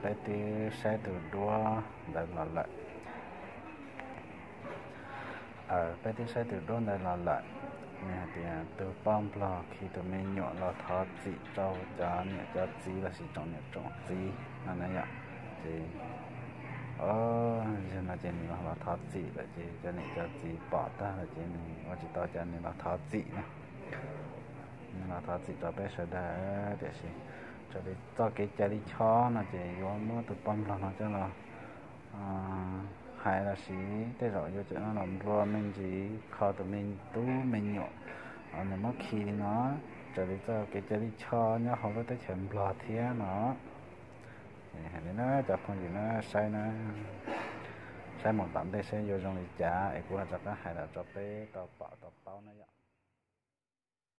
Peb twb saib tus duab ntawd los lawm. Peb twb saib tus duab ntawd los lawm. Nws hais tias tus poj nplog khi tus me nyuam los thov txim rau cov niam cov txiv lossis tsoom niam tsoom txiv no na yom. Ces, o, yog no ces nws los los thov txim lawm ces cov niam cov txiv pom tag lawm ces nws ua tsis tau cas nws los thov txim na. Nws los thov txim rau peb sawv daws, tiam sis raws li txoj kev cai lij choj no ces yuav muab tus poj nplog no coj los hais lossis tej zaum yuav tsum los nplua me ntsis kho tus me tub me nyuam uas nws muab khi li no, raws li txoj kev cai lij choj nyob hauv lub teb chaws nplog thiab no. Hais li na cov phooj ywg na, saib na, saib mus tom ntej saib yuav zoo li cas es kuv mam rov qab hais los rau peb tau pom tau paub na yom.